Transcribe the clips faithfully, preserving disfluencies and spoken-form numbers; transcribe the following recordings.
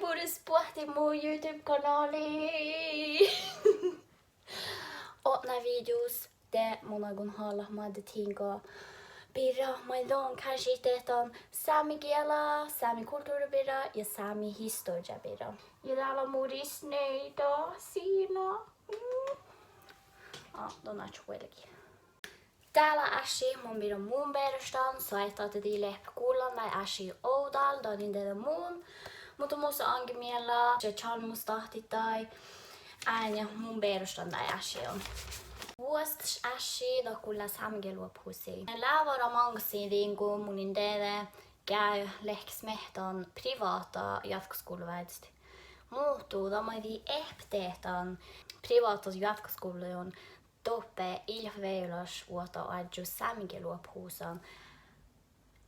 Bures boahtit mu YouTube-kanálii. Otná videos de mun áiggun hállat moadde diŋgga birra maid don kánšit dehtan sámegiela, sámi kultuvrra birra ja sámi historjjá birra. Ja dál lea mu risneida sina. Mm. Á, don áhčči vuolgit. Dá lea ášši mun birra mun beroštan, soaittá ahte dii leat gullan dáid áššiid ovdal, dan in dieđe mun. Muhto mus lea aŋkke miella, ja čalmmustahttit dáid. Ánje mun beroštan dáid áššiid. Vuosttaš ášši dat gullá sámegieloahpahussii. Lea várra máŋgasidiiguin, mun in dieđe, geat leat smiehttan priváhta joatkkaskuvllaváldit. Muhto dat maid dii ehpet dehtan priváhta joatkkaskuvllain, doppe ii leat vejolašvuohta oažžut sámegieloahpahusa.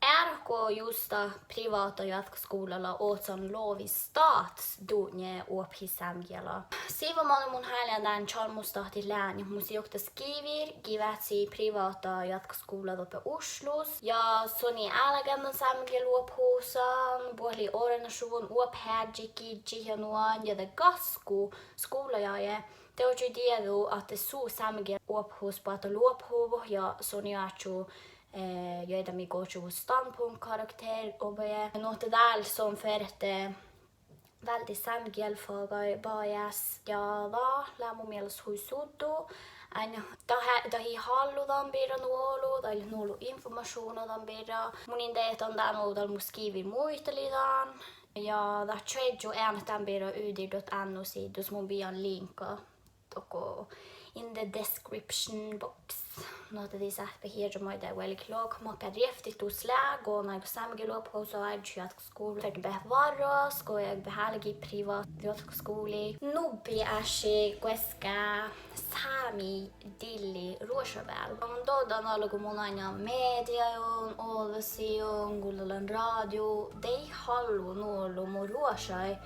Earret go just dat priváhta joatkkaskuvlla lea ohcan logi stáhtas dutnje oahpahit sámegiela. Sivva manne mun háliidan dán čalmmustahttit leat, ja mus lei okta skibir gii váccii priváhta joatkkaskuvlla doppe Oslos ja son ii álgán dan sámegieloahpahusa. Buot lei ornašuvvon, oahpaheaddjit, gižžit ja nu ain, ja de gasku skuvlajagi, de oaččui dieđu ahte su sámegieloahpahus boahtá loahpahuvvot ja son ii oaččo, eh, jieđamin gohčoduvvot standpunktkarakter obage. Nu ahte dál son ferte váldit sámegielfágaid bajás ja dat lea mu mielas hui suddu. Ánje dat, dat ii hallu dan birra nu olu, dat ii leat nu olu informašuvdna dan birra. Mun in dieđe dan ovdal mus skibir muitalii dan. Ja dat čuožžu eanet dan birra udir dot no sii, dus mun bijan liŋkka dohko in the description box. Nu ahte dii sáhttá hieža maiddái vuolgit logat makkár rievttit dus lea go áiggut sámegieloahpahusa oažžut joatkkaskuvlla. Fertebehtet várra, go eai bealge priváhta joatkkaskuvlii. Nubbi ášši guoská sámi dilli Ruošša beal. Mun dovddan dál go mun ain mediain, ođđasiiguin, gullan rádio, de ii hallu nu ollu mo ruoššai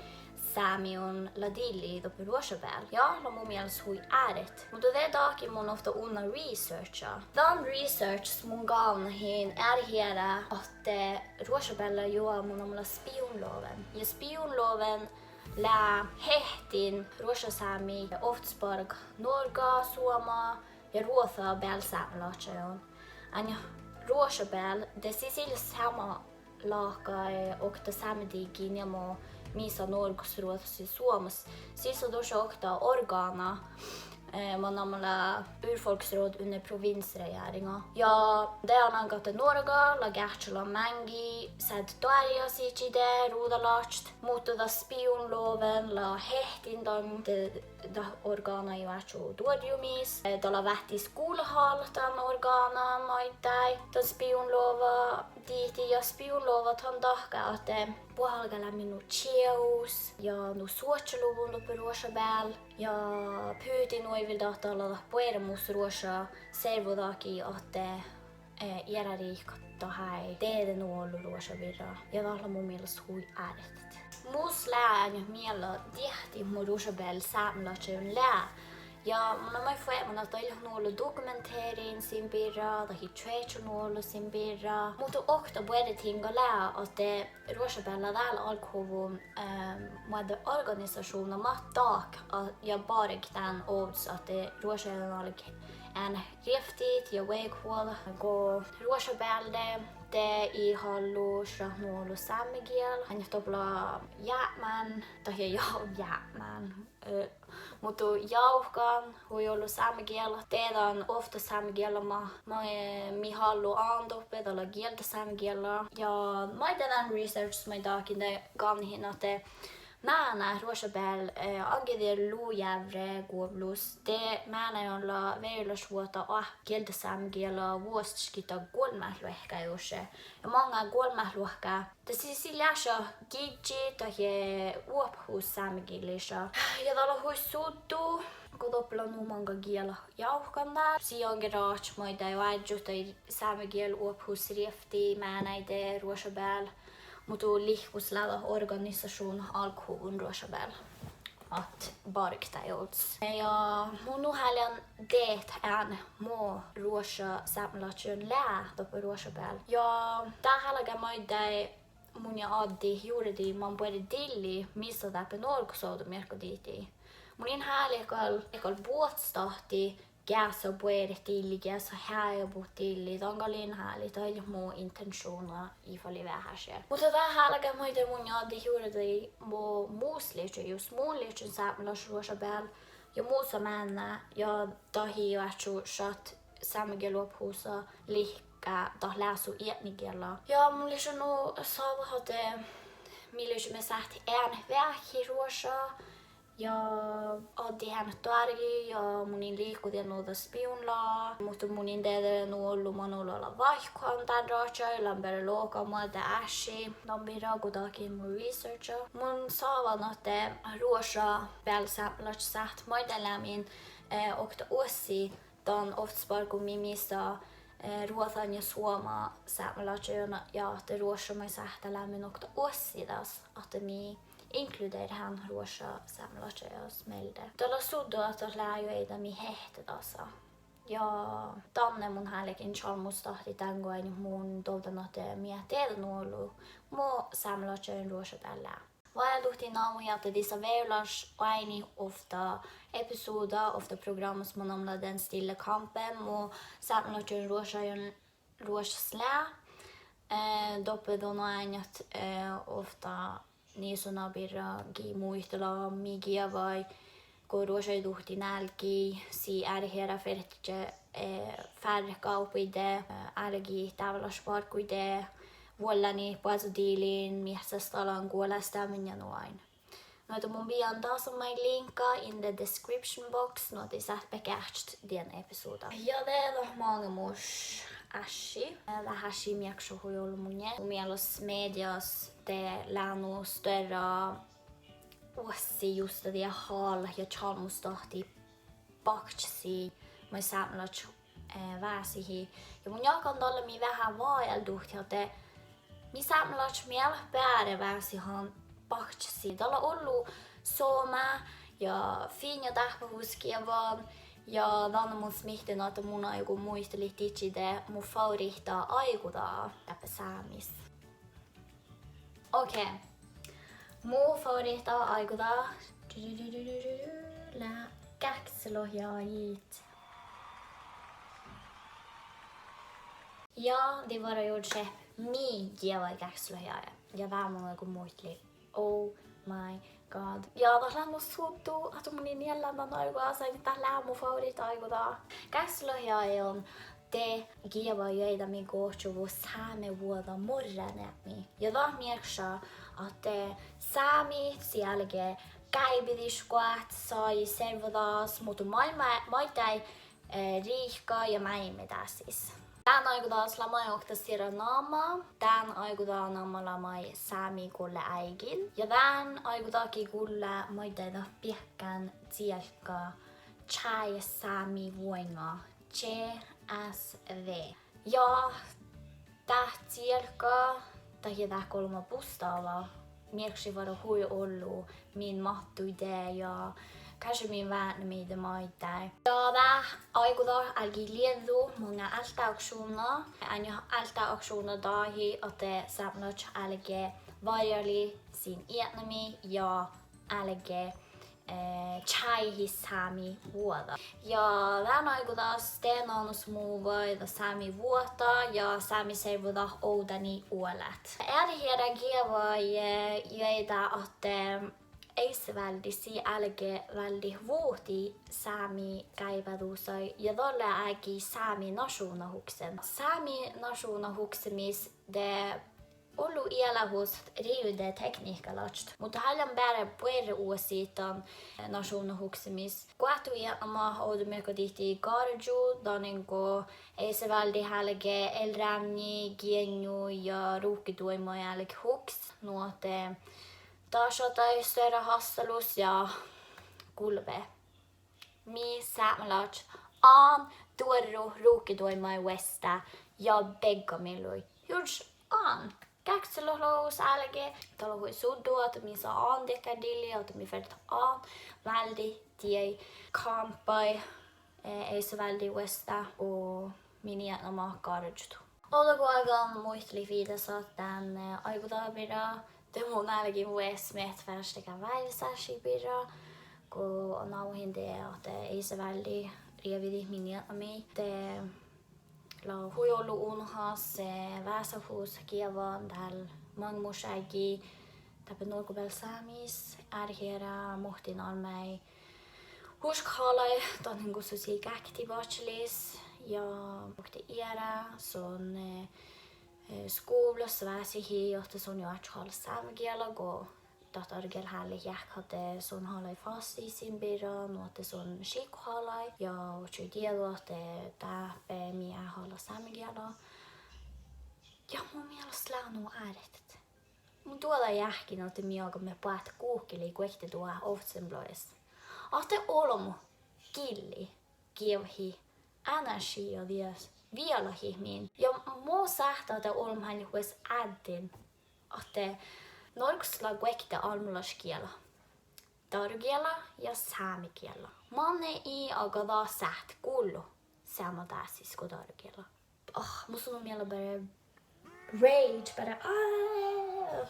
sámiiguin lea dilli doppe Ruošša beal. Ja lea mu mielas hui eret. Muhto de dahken mun ovtta unna researcha. Dan researchis mun gávnnahin earet eará ahte Ruošša beal lea juo mu namma lea spionloven. Ja spionloven lea hehtin ruoššasámi ovttasbargat Norgga, Suoma ja Ruošša beal sápmelaččaiguin. Ánje Ruošša beal de sis ii leat seamma láhkai okta sámediigi niema mis lea Norggas, Ruoššas ja Suomas. Sis lea dušše okta orgána, eh, man namma lea Urfolksråd under provinsregjeringa. Ja de lea ahte Norgga lea geahččalan máŋgii sáddejit doarjasiidda, ruđalaččat, muhto dat spionloven lea hehtin dan, de dat orgána ii oaččo duorjumis. Eh, dat lea váttis gulahallat dan orgánan maiddái dan spionlova dihte. Ja spionlova dan dahká ahte buot galgá leat nu čievus ja nu suohčaluvvon doppe Ruošša beal. Ja Putin oaivvilda ahte dat lea dat buoremus Ruošša servodaga ahte, eh, earáriikka dat eai dieđe nu ollu Ruošša birra. Ja dat lea mu mielas hui eret. Mus lea ánje miella diehtit mo Ruošša beal sápmelaččaiguin lea. Ja mun lean maid fuobmán ahte dat ii leat nu ollu dokumenterin sin birra, dat ii čuožžu nu ollu sin birra. Muhto okta buorre diŋga lea ahte Ruošša beal lea dál álggahuvvon, eh, moadde organisašuvnna mat dahket, a-, ja barget dán ovddas ahte Ruošša eanet álgit eanet rievttit ja vuoigatvuođat go Ruošša bealde, de ii hallu šat nu ollu sámegiela. Ánje doppe lea jápmán, dat ja, ja jápmán, eh, muhto jávkan hui ollu sámegiela. De dan ovttas sámegiela ma-, ma-, mii hallu ain doppe, dat lea gieldasámegiella. Ja maiddái dan researchis maid dahken de gávnnahin ahte mánát Ruošša beal, eh, aŋkke dieđe lujávre guovllus, de mánáiguin lea vejolašvuohta oahppat gieldasámegiela vuosttaš gitta guolmmát luohkká dušše. Ja maŋŋá guolmmát luohkká de sis ii leat šat gižžit dahje oahpahussámegillii šat. Ja dat lea hui suddu go doppe lea nu máŋga giela jávkan dál. Sii aŋkke ráhkadit maiddái oažžut daid sámegieloahpahus rievtti mánáide Ruošša beal. Muhto lihkus lea dat organisašuvnna álggahuvvon Ruošša beal mat barget ovddas. Ja mun nu háliidan dieđát eanet mo Ruošša sápmelaččaiguin lea doppe Ruošša beal. Ja dat álgá maiddái Mun ja Addi jurddašit man buorre dilli mis lea dáppe Norggas ovdamearkka dihte. Mun in hálit gal, gal buohccastahtti geasa buoret dilli, geasa heaibut dilli. Dan gal in hálit, dat lea mu intenšuvdna, ii fal veaháš. Muhto dat álgá maiddái mun ja Addi jurddašit mo mus leččii, jus mun leččen sápmelaččat ruošša bealde ja mus manná ja dat ii oaččo šat sámegiela oahpahus lihkká dat leasu eatnigiella. Ja mun lešan nu sáhttán ahte mii lešemis sáhttit eanet veahkehit ruošša. Ja Addi eanet doarjji ja mun in liiko dien nu dat spionlá, muhto mun in dieđe nu ollu man olu ala váikkuhan dán radjái, lean beare lohkat moadde ášši dan birra go dat gii mu researcha. Mun sávan ahte ruošša bealde sápmelaččat sáhttit maiddái leat min, eh, okta oassi dan ovttasbargu mii mista, eh, Ruoŧan ja Suoma sápmelaččaid ja ahte ruošša maid sáhttá leat min okta oassi das, ahte mii inkluderehan ruošša sápmelaččaid mielde. Dat lea suddu ahte dat lea juoidá mii hehtte dasa. Ja danne mun álgen čalmmustahttit dán go mun dovddan ahte mii eat dieđe nu ollu mo sápmelaččain ruoššabeallá. Vajálduhttit namuhit ahte disa vejolaš oaidnit ovtta episoda ovtta programmas mo namalaga Stille kampen mo sápmelaččain ruoššain ruoššas lea. Eh, doppe don oaidnit, eh, ovtta nissonabirra gii muitala mii geavai go ruoššaid duhtii nálgii, sii árret eará fertejit, eh, fárret gávpmagiid, eh, álgit dávvalaš bargguid, vuollánit boazodealin, meahccestalan, guolásteamen ja nu ain. Nu ahte mun bijan dasa maid liŋkka in the description box, nu ahte sáhttit beassat dien episoda. Ja de dat maŋimuš ášši, eh, dat ášši mearkkaša hui ollu mu mielas medias de leanu stuorra oassi juste dien hálat ja čalmmustahttit bakčasiid maid sápmelaččat, eh, vásihin. Ja mun jáhkán dalle mii veahá vajálduhttit ahte mii sápmelaččat mii eat beare vásihan bakčasiid. Dat lea ollu somá ja fiinna dáhpáhusas geavvan ja danne mun smihtten ahte mun áiggun muitalit didjiide mu favorihtta áigodaga dáppe Sámis. Okei. Mu favorihtta áigodaga lea gákselohjajit. Ja dii várra jurddašeappot mii geavai gákselohjajit. Ja dá mun áiggun muitalit. Oh my God. Ja dat lea nu suddu ahte mun in eallán dan áigodagas, sahpan dat lea mu favorihtta áigodaga. Gákselohjajit de geavai juoidá mii gohčoduvvot sámevuođa morráneapmi. Ja dat mearkkaša ahte sámit sii álge gáibidit šat sajis servodagas, muhto maiddái, maiddái, eh, riikka ja máilmmi dásis. Dán áigodagas lea maid okta sierra namma. Dán áigodaga namma lea maid Sámi gullá áigin. Ja dán áigodaga gii gullá maiddái dat beakkán cielgga Čájez sámi vuoiŋŋa, C S V. Ja dát cielgga, dat lea dát golbma bustáva, mearkkašit várra hui ollu min máttuide ja kášemin váhnemiide maiddái. Ja dát áigodat álgii lieđđu maŋŋá álttáaukšuvnna, eanet álttáaukšuvnna dahje ahte sápmelaččat álge várjalit sin eatnami ja álge, eh, čájehit sámi vuođa. Ja dán áigodagas de nanosmuvai dat sámi vuohta ja sámi servodat ovdániid oalit. Eret eará geavai, eh, juoidá ahte eiseváldi sii álge váldit vuhtii sámi gáibádusaid ja dalle álgii sámi našuvdnahuksen. Sámi našuvdnahuksemis de ollu ealáhusat rivdetekniikkalaččat, muhto háliidan beare buorre oassi dan, eh, našuvdnahuksemis. Goahtu eatnamat ovdamearkka dihte gárggu, danin go eiseváldi álge elrávdnji, gienju ja ruhkeduoimmaid álge hukset, nu ahte dat šattai stuorra hástalus ja gulbe. Mii sápmelaččat ain duorru ruhkeduoimmaid vuostá ja beggamielui. Jus ain. Gákselogi logus álge, dat lea hui suddu ahte mii lea ain diekkár dilli, ahte mii fertet ain váldit diet kámppaid, eh, eiseváldi vuostá go min eatnamat gárggu. Ovdaguođán muitalit viidáseaddjin, eh, áiggodaga birra. De mun álgen vuos smiehtaveassege váivesašii birra, go nagohin de ahte eai se válddi rievdit min eatnamii. De lea hui ollu unohas, eh, vásáhusat geavvan dál maŋimuš áiggi dáppe Norgga beale Sámis. Earret eará muhtin almmái huškalai, danin gos sii gákti badjelis ja oktii eará son, eh, eh, skuvllas vásihin ahte son juo oaččut hálat sámegiela go dat dárogiel hálit jáhkket ahte son halai fas sin birra, nu ahte son šikko halai ja oaččui dieđu ahte dáppe mii eat hala sámegiela. Ja mu mielas lea nu ártet. Mun duođai eahkkin ahte mii oažžut boahtit guhkkelii guokte duhát ovccinuppelogis ahte olbmot gillii geavahit, energiija dieđus vielahit min. Ja mo sáhttá ahte olbmot eat vuos ádden ahte Norggas lea guokte almmolaš giela: dárogiela ja sámegiela. Manne ii oažžu dat sáhte gullu seamma dásis go dárogiela. Ah, mus lea nu miella beare rage, beare, ah.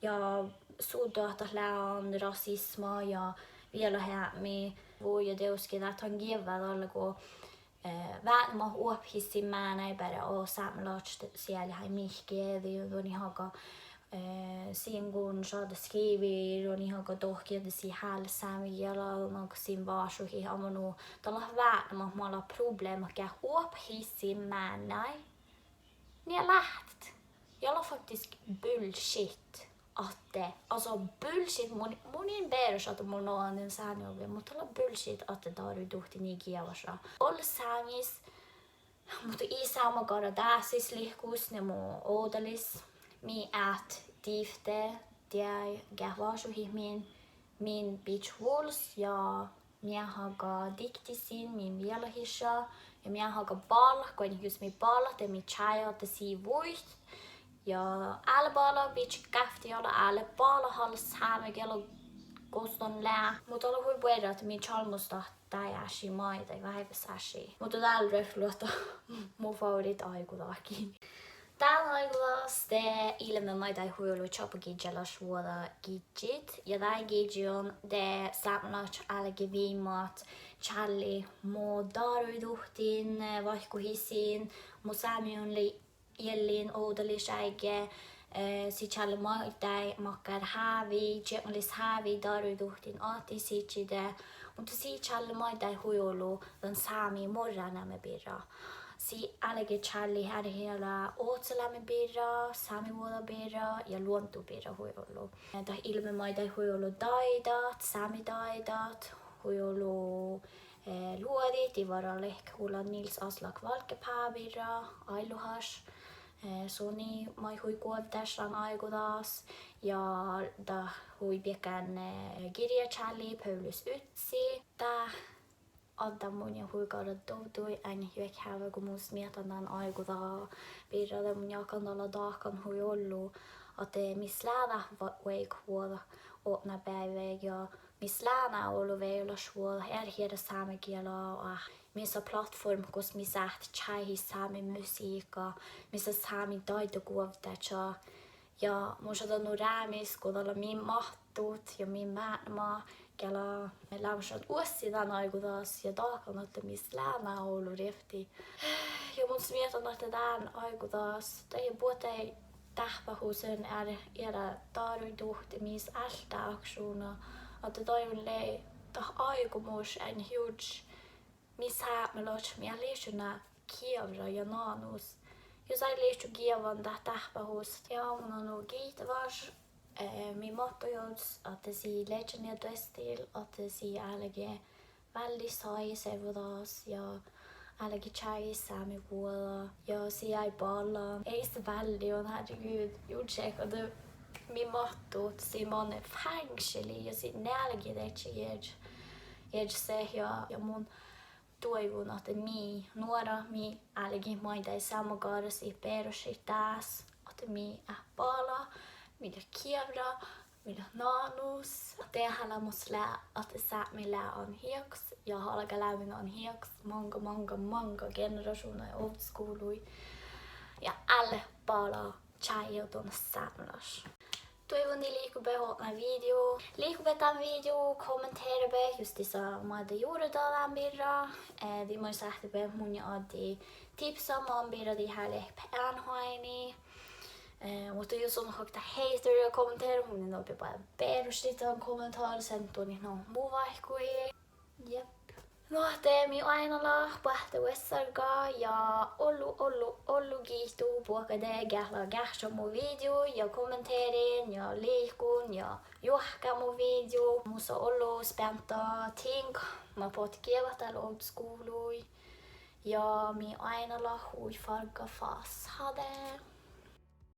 Ja sudde ahte dat lea rasisma ja vielaheapmi. Vuoi, ja dieđusge dat han geavvá dalle go, eh, váhnat oahpahit sin mánáid beare ahte sápmelaččat sealit mihkkege, de don ii oažžu, eh, sin gun šaddat skrivii, don ii oažžu dohkkehit ahte sii háldit sámegiela, don ii oažžu sin vašuhit, amma nu dat leat váhnat mat mat leat problema geat oahpahit sin mánáid. Nie láhttet. Ja lea faktisk bullshit ahte, altså bullshit, mun, mun in beroš ahte mun ođđen sámi ovdal, muhto dat lea bullshit ahte dáruiduhttin ii geavaša olles Sámis. Muhto ii seamma garra dásislihkus nu mo ovdalis. Mii eat divtte deai geat vašuhit min, min bidjat vulos ja mii eat oažžu diktit sin min vielahiša. Ja mii eat oažžu ballat, go jus mii ballat, de mii čájehit ahte sii vuitet. Ja álo bala bidjat gávtti, álo, álo bala hálit sámegiela gos don lea. Muhto dat lea hui buorre ahte mii čalmmustagat dáid áššiid maiddái, váivesašii. Muhto dál ruovttoluotta mu favorihtaáiggodaga. Dán áiggodagas de ilbme maiddái hui olu čáppagiddjalašvuođa giddjiid. Ja dán giddjiin de sápmelaččat álge viimmat čállit mo dáruiduhttin, eh, váikkuhit sin, mo sámi lei eallin ovdališáigge, eh, sii čállet maiddái makkár hávi, čiekŋalis hávi dáruiduhttin attisihtiide, muhto sii čállet maiddái hui olu dan sámi morráneami birra. Sii álge čállit earret eará ohcaleami birra, sámivuođa birra ja luonddu birra hui olu. Dat ilbme maiddái hui olu dáidat, sámi dáidat, hui olu, eh, luođit, dii várra leat gullan Nils Aslak Valkeapää birra, Áillohaš. Eh, son ii maid hui guovddáš dán áiggodagas. Ja dat hui beakkán, eh, girječállit Paulus Utsi. Dat addá munnje hui garra dovdduid, eanet juohke háve go mun smiehtán dán áiggodaga birra, de mun jáhkán dalle dahkan hui ollu ahte mis lea dat va-, vuoigatvuođa otná beaivvi ja mis lea ná olu vejolašvuođat earret eará sámegiela, ah, mis lea platformmat gos mii sáhttit čájehit sámi musiidda, mis lea sámi dáidda guovddáža. Ja mun šaddán nu rámis go dat lea min máttut ja min mánná, geat leat leamašan oassi dán áiggodagas ja dahkan ahte mis lea ná olu rievtti. Ja mun smiehtán ahte dán áiggodagas, dat lea buot dáid dáhpáhusat earret eará dáruiduhttin mis áltá akšuvdna, ahte dain lei dat áigomus eanet jurddaš mii sápmelaččat mii eat lihkot geavra ja nanus. Jus eai lihkot geavvan dát dáhpáhusat. Ja mun lean nu giitevaš, eh, mii máttuid jus ahte sii ledjen ja duostil ahte sii álge váldit sajis servodagas ja álge čájehit sámi vuođa ja sii eai balla. Eai se válddi, herregud, jurddašeahka ahte mii máttut sii manne fáŋšelii ja sii nealgidedje iežas, iežas ja, ja mun doaivvun ahte mii nuorat mii álgit maiddái seamma garrasit berošit dás ahte mii eat bala, mii leat geavra, mii leat nanus. Deháleamos lea ahte Sápmi lea ain heakkas ja galgá leamaš ain heakkas máŋga, máŋga, máŋga generašuvnnaid ovddoskuvlui. Ja álbmoga čájehit dan sápmelaš. Duoivvon dii liikobehtet odne videoi. Liikobehtet dan videoi, kommenterabehtet just disa moadde jurdaga dan birra. Eh, dii maid sáhttibehtet munnje addit tipsa man birra dii háliidebehtet eanoaháinii. Eh, muhto jus son okta hater ja kommenterejit, mun in doppe beroštit dan kommentára, sen duođai nu mu váikkuhit. Jep. Nu ahte mii oaidnalit boahttevuossarga ja ollu, ollu, ollu giitu buohkaide geat leat geahččan mu videoi ja kommenterejin ja liikon ja juohkkán mu videoi. Mus lea ollu speanta tiŋga mat bohtet geavahit dál ovddaskuvlui. Ja mii oaidnalit hui fargga fas hade.